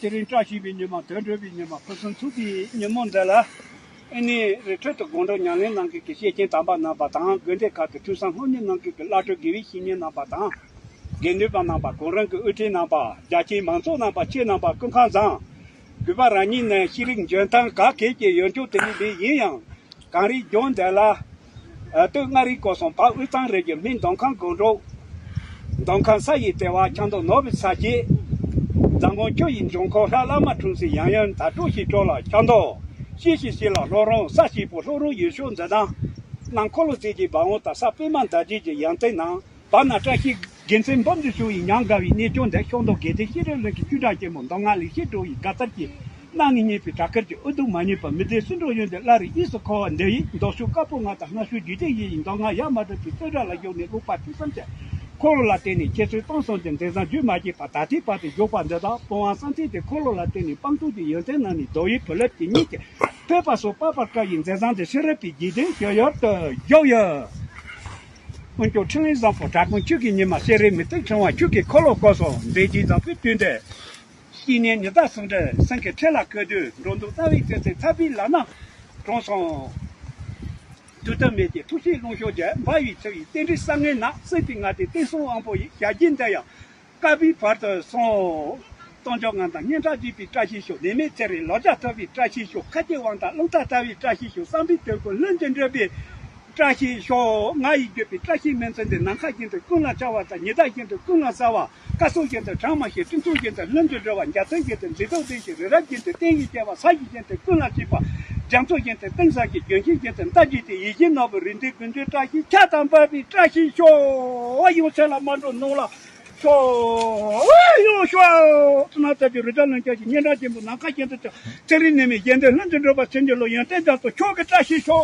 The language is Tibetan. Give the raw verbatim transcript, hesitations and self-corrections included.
དེ་རིང་བཀྲ་ཤིས་པའི་ཉི་མ། དོན་གྲུབ་པའི་ཉི་མ། ཕུན་སུམ་ཚོགས་པའི་ཉིན་མོ་འདི་ལ། ཨ་ནི་རི་ཁྲོད་དུ་སྒོམ་སྒྲུབ་ཉམས་ལེན་གནང་མཁན་གྱི་སྐྱེས་ཆེན་དམ་པ་རྣམ་པ་དང་། དགོན་སྡེ་ཁག་ཏུ་ཐོས་བསམ་སློབ་གཉེར་གནང་མཁན་གྱི་བླ་སྤྲུལ་དགེ་བའི་བཤེས་གཉེན་རྣམ་པ་དང་། དགེ་འདུན་པ་རྣམ་པ། གོང་རིམ་གྱི་དབུ་ཁྲིད་རྣམ་པ། རྒྱ་ཆེའི་མང་ཚོགས་རྣམ་པ། ཁྱེད་རྣམ་པ་སྐུ་ཁམས་བཟང་། གུས་པ་རང་ཉིད་ནི་ཤེས་རིག་འཇོན་ཐང་ག་གེ་གེ་ཡོད་རྒྱུ་དེ་ནི་མེད། ཡིན་ཡང་། གངས་རིའི་ལྗོངས་འདི་ལ། ཨ། སྟོད་མངའ་རིས་སྐོར་གསུམ། བར་དབུས་གཙང་རི་རྒྱུད། སྨད་མདོ་ཁམས་སྒང་དྲུག། མདོ་ཁམས་ས་ཡི་ལྟེ་བ། ཁྱམས་སྡོང་ནོར་བུའི་ས་གཞི། འཛམ་གོང་ཆུ་ཡི་འབྱུང་ཁུངས། ལྷ་བླ་མ་འཁྲུངས་སའི་ཡང་ཡུལ། མདའ་དྲོ་ཞིང་དྲོ་ལ་ཁྱམས་སྡོང་། གཤེད་ཞིང་གཤེད་ལ་ལྷོ་རོང་། ས་གཤེད་པོ་ལྷོ་རོང་ཡུལ་ཤོད་འཛིན་དང་། གནམ་འཁོར་ལོ་རྩིབས་ཀྱི་འབབ་འོག་དང་། ས་པད་མ་འདབ་བརྒྱད་ཀྱི་ཡང་རྩེ་ནང་། བར་ན་བཀྲ་ཤིས་དགེ་མཚན་འབུམ་གྱིས་ཕྱུག་པའི་ཉམས་དགའ་བའི་གནས་མཆོག་འདི། ཤོང་སྟོང་དགེ་ལྡན་ཤེས་རབ་གླིང་གི་ཆོས་གྲྭ་ཆེན་མོ། མདོ་སྔགས་ལེགས་བཤད་སྒྲོག་པའི་དགའ་ཚལ་གྱི། གནའ་ནས་རྙེད་པའི་བྲག་དཀར་གྱི་དབུ་གདུགས་མ་ཉམས་པར། མི་ཚེ་བསིལ་དྲོད་གཡོ་འདི་བླ་རེ་གཡས་སུ་འཁོར་བ་འདི་ཡིས། མདོ་ཕྱོགས་དཀར་པོ་ལྔ་དང་སྔགས་ཕྱོགས་རྒྱུད་སྡེ་བཞི་ཡི། མདོ་སྔགས་ཡ་མ་བྲལ་བའི་རྩོད་གྲྭ་ལ་ཞུགས་ནས། ཀློག་པ་ཐོས་བསམ་བྱས། འཁོར་ལོ་ལ་བརྟེན་ནས་འཆད་རྩོད་གཏམ་གསུམ་གྱི་མཛད་བཟང་བརྗོད་མ་བགྱིས་པར་ད་ལྟའི་བར་དུ་བཞུགས་པ་འདི་དག་སྤོང་བ་བསམ་གཏན་གྱི་འཁོར་ལོ་ལ་བརྟེན་ནས། སྤངས་རྟོགས་ཀྱི་ཡོན་ཏན་རྣམས་ནི། རྡོ་ཡི་བུ་ལེབ་ཇི་སྙེད་ཅིག་ཕེབས་པ་སོགས། དཔག་པར་དཀའ་བའི་མཛད་བཟང་འདི། ཤེས་རབ་པའི་འཇིག་རྟེན་ཤེས་ཡོན་དུ་བཞུགས་ཡོད། དཀོན་མཆོག་འཕྲིན་ལས་བཟང་པོ་དྲག་པོ་ཁྱོད་ཀྱི་ཉི་མ། སྤྱན་རས་མུ་ཏིག་ཕྲེང་བ་ཁྱོད་ཀྱི་འཁོར་ལོ་བསྐོར་སོང་། མཛད་རྗེས་བཟང་པོའི་དུས་འདིར། སྐྱེས་ནས་ཉི་ཟླ་ཟུང་འབྲེལ་སེང་གེ་ཁྲི་ལ་བཀོད་དུས། འགྲོ་འདུག་རྩ་བའི་རྩེ་སའི་ཚ་བའི་ལ་ནང་གྲོངས་སོང་། དུས་དང་མེད་ཀྱི་ཐུགས་བསྐྱེད་རླུང་ཤུགས་ཀྱིས། འབར་བའི་ཚ་བའི་རྟེན་འབྲེལ་གསར་རྔོན་ནང་། སྲིད་པའི་ངལ་དུབ་བསྟན་སྲུང་དབང་པོ་ཡི། ཞལ་རྒྱུན་འདི་ཡང་དཀའ་བའི་བར་དུ་སོང་། སྟོང་འཇོག་ངང་དང་སྙན་གྲགས་རྒྱས་པའི་བཀྲ་ཤིས་ཤོག། ནད་མེད་ཚེ་རིང་ལོ་བརྒྱ་ཐུབ་པའི་བཀྲ་ཤིས་ཤོག། ཁ་རྗེ་དབང་ཐང་རླུང་རྟ་དར་བའི་བཀྲ་ཤིས་ཤོག། བསམ་པའི་དོན་ཀུན་ལྷུན་གྱིས་འགྲུབ་པའི་བཀྲ་ཤིས་ཤོག། ང་ཡིས་བརྗོད་པའི་བཀྲ་ཤིས་སྨོན་ཚིག་འདི། ནམ་མཁའ་བཞིན་དུ་ཀུན་ལ་འཆར་བ་དང་། ཉི་ཟླ་བཞིན་དུ་ཀུན་ལ་གསལ་བ། སྐར་ཚོགས་བཞིན་དུ་གྲངས་མ་ཤེས། སྤྲིན་ཚོགས་བཞིན་དུ་ལྷུན་གྱིས་གྲུབ་པ། འཇའ་ཚོན་བཞིན་དུ་མཛེས་སྡུག་ལྡན་ཞིང་། རི་རབ་བཞིན་དུ་གཏིང་ཡིས་བསྐྱལ་བ། ས་གཞི་བཞིན་དུ་ཀུན་ལ་གཤེགས་པ། རྒྱ་མཚོ་བཞིན་དུ་གཏིང་ཟབ་ཅིང་། ལྗོན་ཤིང་བཞིན་དུ་འདབ་བརྒྱད་དེ། ཡིད་བཞིན་ནོར་བུ་རིག་འཛིན་ཀུན་འདུས་བཀྲ་ཤིས། ཆར་དང་བབས་པའི་བཀྲ་ཤིས་ཤོག། ཡོངས་ཚད་ལ་མ་འགྲོ་ནོར་ལ་ཤོག། ཡོང་ཤོག། ཚོ་ན་ཚ་གྱི་རི་དྭགས་ལན་ཆགས་ཤིང་། སྙན་གྲགས་ཆེན་པོ་ནམ་མཁའ་བཞིན་དུ་ཁྱབ། ཚེ་རིང་ནད་མེད་ཞི་བདེ་ལྷུན་གྱིས་འགྲུབ་པ། བྱིན་གྱིས་རློབ་ཡོན་ཏན་རྒྱ་མཚོ་ཁྱོད་ཀྱི་བཀྲ་ཤིས་ཤོག།